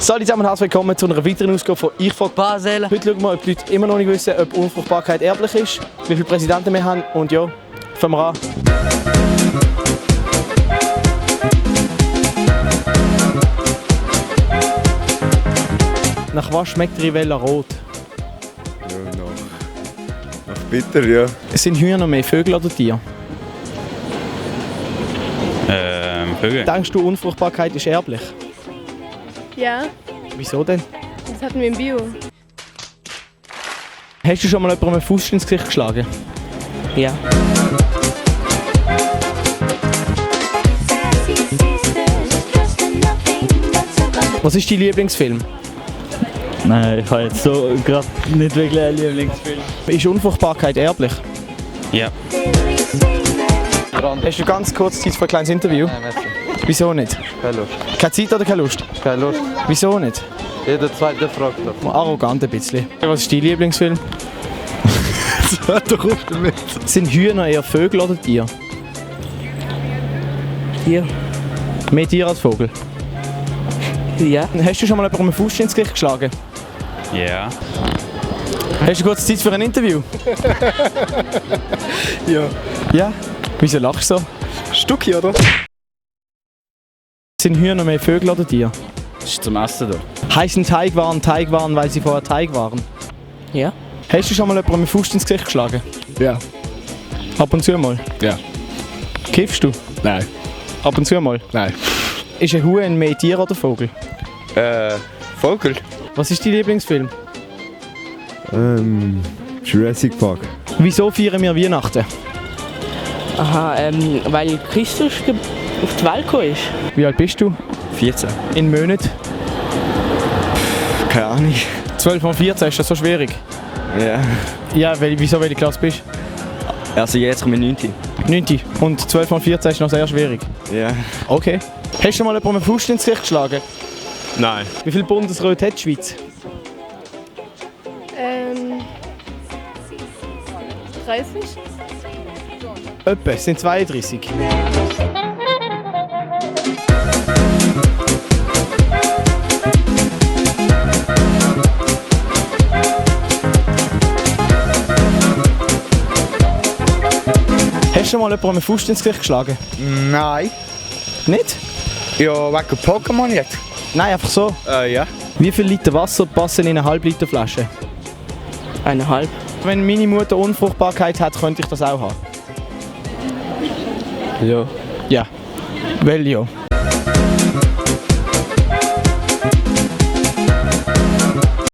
Salut zusammen und herzlich willkommen zu einer weiteren Ausgabe von «Ich frage Basel». Heute schauen wir, ob die Leute immer noch nicht wissen, ob Unfruchtbarkeit erblich ist, wie viele Präsidenten wir haben und ja, fangen wir an. Nach was schmeckt Rivella rot? Ja, nach bitter, ja. Sind Hühner mehr Vögel oder Tiere? Vögel. Denkst du, Unfruchtbarkeit ist erblich? Ja, Wieso denn? das hatten wir im Bio. Hast du schon mal jemandem einen Fuß ins Gesicht geschlagen? Ja. Was ist dein Lieblingsfilm? Nein, ich habe jetzt so gerade nicht wirklich einen Lieblingsfilm. Ist Unfruchtbarkeit erblich? Ja. Hast du ganz kurz Zeit für ein kleines Interview? Nein, merci. Wieso nicht? Keine Lust. Keine Zeit oder keine Lust? Keine Lust. Wieso nicht? Jeder zweite fragt doch. Arrogant ein bisschen. Was ist dein Lieblingsfilm? Hör doch auf damit. Sind Hühner eher Vögel oder Tiere? Hier. Mehr Tiere als Vogel. Ja. Hast du schon mal jemandem einen Fuß ins Gesicht geschlagen? Ja. Hast du kurz Zeit für ein Interview? Ja. Ja? Wieso lachst du so? Stucki, oder? Sind Hühner mehr Vögel oder Tiere? Das ist zum Essen da. Heißen Teigwaren, weil sie vorher Teig waren? Ja. Hast du schon mal jemandem einen Fuß ins Gesicht geschlagen? Ja. Ab und zu mal. Ja. Kiffst du? Nein. Ab und zu mal. Nein. Ist ein Huhn mehr Tier oder Vogel? Vogel? Was ist dein Lieblingsfilm? Jurassic Park. Wieso feiern wir Weihnachten? Aha, weil Christus auf die Welt gekommen ist. Wie alt bist du? 14. In Monaten? Keine Ahnung. 12 von 14, ist das so schwierig? Ja. Ja, wieso welche Klasse bist Also jetzt komme ich 9. du? 9. Und 12 von 14 ist noch sehr schwierig. Ja. Okay. Hast du mal jemandem einen Fuß ins Gesicht geschlagen? Nein. Wie viele Bundesräte hat die Schweiz? 30? Etwa, es sind 32. Hast du schon mal jemandem einen Fuß ins Gesicht geschlagen? Nein. Nicht? Ja, wegen Pokémon jetzt. Nein, einfach so. Ja. Wie viele Liter Wasser passen in eine halb-Liter Flasche? 1,5. Wenn meine Mutter Unfruchtbarkeit hat, könnte ich das auch haben. Ja. Ja. Weil ja.